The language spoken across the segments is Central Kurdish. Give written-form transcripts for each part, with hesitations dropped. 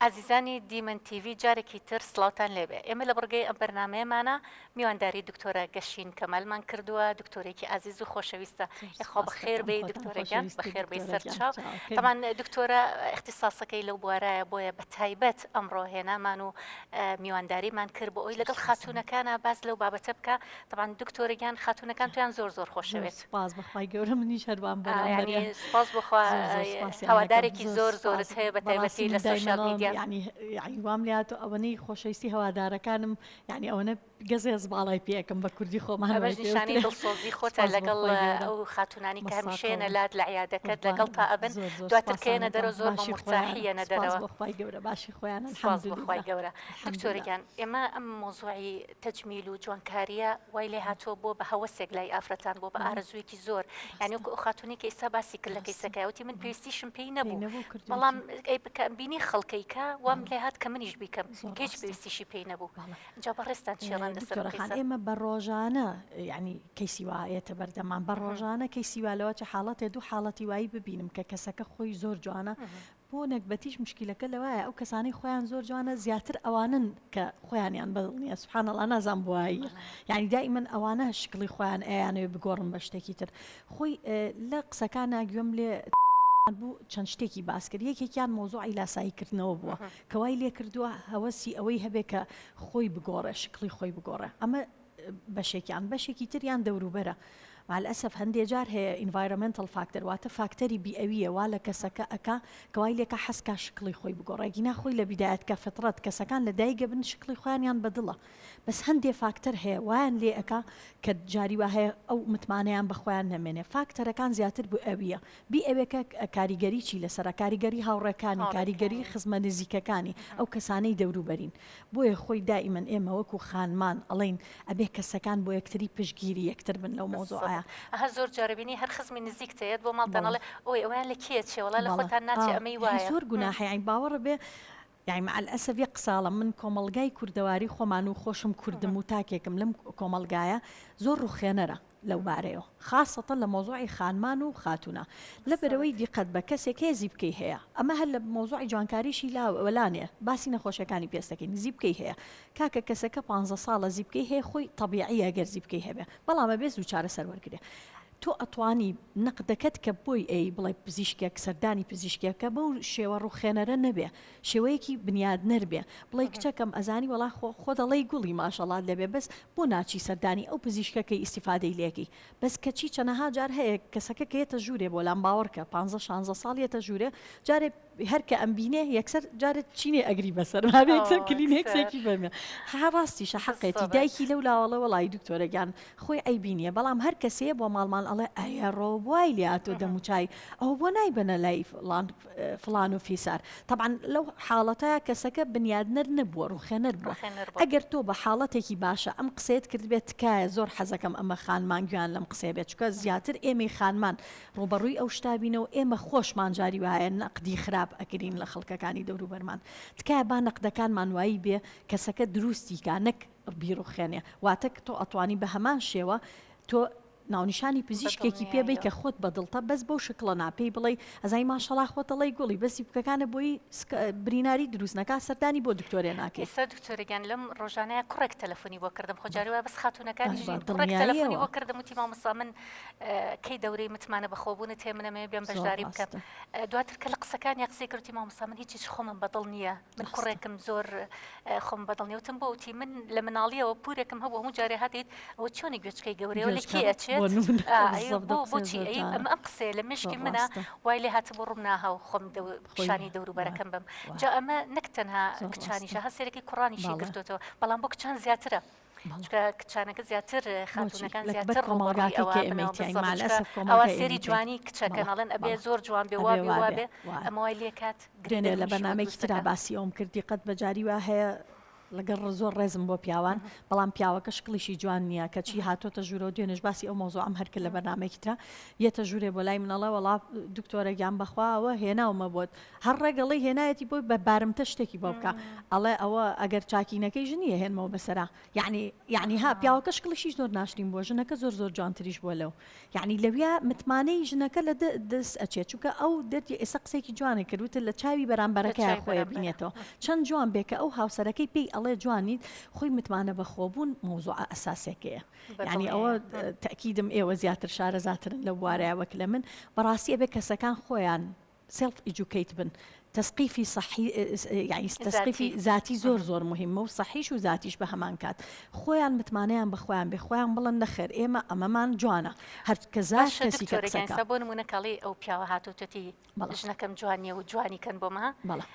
ئازیزانی دیمەن تیڤی جارێکی تر سڵاوتان لێبێ ئێمە لە بڕگەی ئەم بەرنامەیەمانە میوانداری دکتۆرە گەشین کەمالمان کردووە دکتۆرێکی ئازیز و خۆشەویستە یاخوا بەخێر بێی دکتۆرە گیان بەخێر بێی سەرچاو تەبعەن دکتۆرە ئیختیساسەکەی لەو بوارایە بۆیە بە تایبەت ئەمڕۆ هێنامان و میوانداریمان کرد بۆ ئەوی لەگەڵ خاتوونەکانە باس لەو بابەتە بکە تەبعەن دکتۆرە گیان خاتوونەکان تویان زۆر زۆر خۆشەوێت. سوپاس بەخوای گەورە منیش هەروام بەرامبەریان. یانی سوپاس بۆخوا هەوادارێکی زۆر زۆرت هەیە بە تایبەتی لە سۆشیال میدیا. یانی یانی وام لێ هاتوو ئەوەنەی خۆشەویستی هەوادارەکانم یانی ئەوەنە گەزێز باڵای پێ ئەکەم بە کوردی خۆمان ئەمەش نیشانەی دڵسۆزی خۆتە لەگەڵ ئەو خاتوونانی کە هەمیشە یەنە لات لە عیادەکەت لەگەڵتا ئەبن دواتر کە یەنە دەرەوە زۆر بە مورتاحی یەنە دەرەوە. سوپاس بۆ خوای گەورە باشی خۆیانن سوپاس بۆ خوای گەورە. دکتۆرە گیان ئێمە ئەم مەوزوعی تەجمیل و جوانکاریە وای لێ هاتووە بۆ بە هەوەسێک لای ئافرەتان بۆ بە ئارەزوویەکی زۆر یانی وەکو ئەو خاتوونەی کە ئیستا باسی کرد لە کەیسەکەیا وتی من پێویستیشم پێی نەبوو بەڵام ئەی کە بینی خەڵکەی کە وام لێ هات کە منیش بیکەم کە هیچ پێویستیشی پێی نەبوو جا بەڕێزتان چی ئەڵێن لەسەر ئەو دکتۆرە خان کەیسە؟ ئێمە بە ڕۆژانە یانی کەیسی وا ئێتە بەردەممان بە ڕۆژانە کەیسی وا لەوەچە حاڵەتێ دوو حاڵەتی وایی ببینم کە کەسەکە خۆی زۆر جوانە بۆ نەگبەتیش مشکیلەکە لەوایە ئەو کەسانەی خۆیان زۆر جوانە زیاتر ئەوانن کە خۆیانیان بەدڵ نیە سبحان اللە نازانم بۆ واییە یانی دائیمەن ئەوانە شکڵی خۆیان ئەیانەوێ بگۆڕن بە شتێکی تر خۆی لە قسەکانا گوێم لێ بوو چەند شتێکی باس کرد یەکێکیان مەوزوعی لاسایی کردنەوە بووە کە وای لێ کردووە هەوەسی ئەوەی هەبێ کە خۆی بگۆڕێ شکڵی خۆی بگۆڕێ ئەمە بەشێکیان بەشێکی تریان دەوروبەرە مع الاسف هەندێ جار هەیە environmental factor واتە فاکتەری بیئەویە وا لە کەسەکە ئەکا کە وای لێکا حەز کا شکڵی خۆی بگۆڕێ گینا خۆی لە بیدایەت کە فطرەت کەسەکان لە دایک ئەبن شکڵی خۆیانیان بە دڵە بەس هەندێ فاکتەر هەیە وایان لێ ئەکا کە جاری وا هەیە ئەو متمانەیان بە خۆیان نەمێنێ فاکتەرەکان زیاتر بئەویە بیئەوێکە کاریگەریی لەسەرە کاریگەری هاوڕێکانی کاریگەری خزمە نزیکەکانی ئەو کەسانەی دەوروبەرین بۆیە خۆی دائیمەن ئێمە وەکو خانمان ئەڵێین ئەبێ کەسەکان بۆ یەکتری پشتگیری یەکتر بن لەو مەوزوعەیا. بالضبط ئەها زۆر جار ئەبینی هەر خزمی نزیکت ئەیەت بۆ ماڵتان ئەڵێ ئۆی ئەوەیان لە کێ ئەچێ وەڵا لە بەڵێ خۆتان ناچێ ئا ئەمەی یانی وایە. زۆر گوناحە یانی باوەڕە بێ یانی مع الاسف یەک قسە ئەڵێم من کۆمەڵگای کوردەواری خۆمان و خۆشم کوردم و تاکێکم لەم کۆمەڵگایە زۆر ڕوخێنەرە لەو بارەیەوە خاسەتەن لە مەوزوعی خانمان و خاتوونە لە بەرەوەی دیقەت بە کەسێک هەیە زیپکەی هەیە ئەمە هەر لە مەوزوعی جوانکاریشی لا وەلانێ باسی نەخۆشیەکانی پێست دەکەین زیپکەی هەیە کاکە کەسەکە پانزە ساڵە زیپکەی هەیە خۆی تەبیعیە گەر زیپکەی هەبێ بەڵام ئەبێ زوو چارەسەر وەرگرێ تۆ ئەتوانی نەقدەکەت کە بۆی ئەی بڵێ پزیشکێک سەردانی پزیشکێکە بەو شێوە ڕوخێنەرە نەبێ شێوەیەکی بنیادنەر بێ بڵێی کچەکەم ئەزانی وەڵا خۆ خۆت ئەڵێی گوڵی ماشەڵات لێبێ بەس بۆ ناچی سەردانی ئەو پزیشکە کەی ئیستیفادەی لێکەی بەس کەچی چەنەها جار هەیە کەسەکە کە یەتە ژوورێ بۆ لام باوەڕکە پانزە شانزە ساڵ یەتە ژوورێ جارێ هەر کە ئەمبینێ یەکسەر جارێ چینێ ئەگری بەسەر مابێ یەکسەر کلینێکسێکی بەمێ ها ڕاستیشە حەقێتی دایکی لەو لاوەڵێ وەڵی دکتۆرە گیان خۆی عەیبی نیە بەڵام هەر کەسێ بۆ ماڵمان ئەڵێ ئەیەڕۆ وای لێهاتوە دەموچای ئەوە بۆ نایبەنە لای فڵان فڵان و فیسار تەبعەن لەو حاڵەتە کەسەکە بنیادنەر نەبووە ڕوخێنەر بووە ئەگەر تۆ بە حاڵەتێکی باشە ئەم قسەیەت کردبێت تکایە زۆر حەزەکەم ئەمە خانمان گوێیان لەم قسەیە بێت چونکە زیاتر ئێمەی خانمان ڕووبەڕووی ئەو شتە بینەوە ئێمە خۆشمان جاری وایە نەقدی خراپ ئەگرین لە خەڵکەکانی دەوروبەرمان تکایە با نەقدەکانمان وایی بێ کەسەکە دروستی کا نەک بیڕوخێنێ واتە تۆ ئەتوانی بە هەمان شێوە تۆ ناونیشانی پزیشکێکی پێ بەی کە خۆت بە دڵتە بەس بەو شکڵە نا پێی بڵێی ئەزانی ماشەڵا خۆت ئەڵێی گوڵی بەس زیپکەکانت بۆی بریناری دروست نەکا سەردانی بۆ دکتۆرێ ناکەی. ئێستا دکتۆرە گیان لەم ڕۆژانەیا کوڕێک تەلەفۆنی بۆ کردم خۆ جاری وایە بەس خاتوونەکانیش نین کوڕێک تەلەفۆنی بۆ کردم وتی مامۆستا من کەی دەورەی متمانە بەخۆبوونت هەیە من ئەمەوێ بێم بەشداری بکەم دواتر کە لە قسەکانیا قسەی کرد وتی مامۆستا من هیچ هیچ خۆمم بەدڵ نییە من کوڕێکم زۆر خۆم بەدڵ نیە وتم بۆ وتی من لە مناڵیەوە پورێکم هەبوو هەموو جارێ هاتیت ئەوە چۆنی گوێچکەی گەورەیەوە لە کێ ئەچێت بۆ بۆچی ئەی ئەمە ئەم قسەیە لە مشکی منە وای لێ هاتبوو ڕووم ناها و خۆم پیشانی دەوروبەرەکەم بم جا ئەمە نەک تەنها کچانیشە هەسێرەکەی کوڕانیشی گرتوتەوە بەڵام بۆ کچان زیاترە چونکە کچانەکە زیاتر خاتوونەکان زیاتر ڕووبەڕووی ئەوە بنەوە بالضبط چونکە ئەوە سێری جوانی کچەکەن ئەڵێن ئەبێ زۆر جوان بێ وا بێ وا بێ ئەمە وای لێکات دوێنێ لە بەرنامەیەکی ترا باسی ئەوم کرد دیقەت بە جاری وا هەیە. لەگەڵ زۆر ڕێزم بۆ پیاوان بەڵام پیاوەکە شکڵیشی جوان نییە کەچی هاتۆتە ژوورەوە دوێنێش باسی ئەو مەوزوعەم هەر کرد لە بەرنامەیەکی ترا یەتە ژوورێ بۆ لای من ئەڵێ وەڵا دکتۆرە گیان بەخوا ئەوە هێناومە بۆت هەر ڕێک ئەڵێی هێنایەتی بۆی بە بارمتە شتێکی بۆ بکا ئەڵێ ئەوە ئەگەر چاکی نەکەی ژنی ئەهێنمەوە بەسەرا یەعنی یەعنی ها پیاوەکە شکڵیشی زۆر ناشرین بووە ژنەکە زۆر زۆر جوانتریش بووە لەو یەعنی لەویا متمانەی ژنەکە لە دەست ئەچێت چونکە ئەو دەردی ئێستا قسەیەکی جوانی کرد وتت لە چاوی بەرامبەرەکەیا خۆی بینێتەوە چەند جوان بێ کە ئەو هاوسەرەکەی پێی ئەڵێ جوانیت خۆی متمانە بەخۆبوون مەوزوعە ئەساسێکەیە یعنی ئەوە تەکیدم ئێوە زیاتر شارەزاترن لەو بوارەیە وەک لە من بەڕاستی ئەبێ کەسەکان خۆیان self educate بن تەسقیفی سەحی یانی تەسقیفی زاتی زۆر زۆر مهمە و سەحیش و زاتیش بە هەمان کات خۆیان متمانەیان بە خۆیان بێ خۆیان بڵێن نەخێر ئێمە ئەمەمان جوانە هەر کە زار باشە کەسی کە دکتۆرە گیان قسەکا ئێستا بۆ نمونە کاڵی ئەو پیاوە هاتووتەتی بەڵێ ژنەکەم جوان نیە و جوانی کەن بۆ مە بەڵێ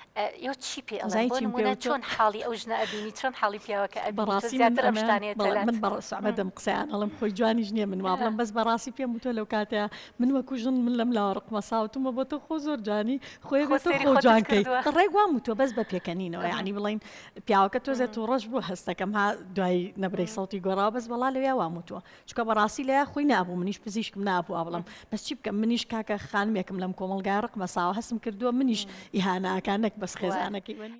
ئێوە چی پێ ئەڵێن زانی بۆ چیم پێ نمونە وتووە چۆن حاڵی ئەو ژنە ئەبینی چۆن حاڵی پیاوەکە ئەبینی تۆ بەڕاستی من زیاتر ئەم ئەمە شتانەیە بەڵێ تەلات من بەڕ سەعبەدەم قسەیان ئەڵێم خۆی جوانیش نییە من وا بڵێم بەس بەڕاستی پێم وتووە لەو کاتەیا من وەکو ژن من لەم لاوە ڕقمە ساوتومە بۆ تۆ خۆ زۆر جوانی خۆی خۆ بێ تۆ سەیری خۆ خۆتت جوان کەی کردووە. ڕێک وام وتووە بەس بە پێکەنینەوە یانی بڵێین پیاوەکە تۆزێ توڕەش بوو هەستەکەم ها دوای نەبرەی سەوتی گۆڕاوە بەس وەڵا لەویا وام وتووە چونکە بەڕاستی لەیا خۆی نابوو منیش پزیشکم نابوو وا بڵێم بەس چی بکەم منیش کاکە خانمێکم لەم کۆمەڵگایە ڕقمە ساوە هەستم کردووە منیش ئیهانە ئەکا نەک بەس وایە. خێزانەکەی وەنیە.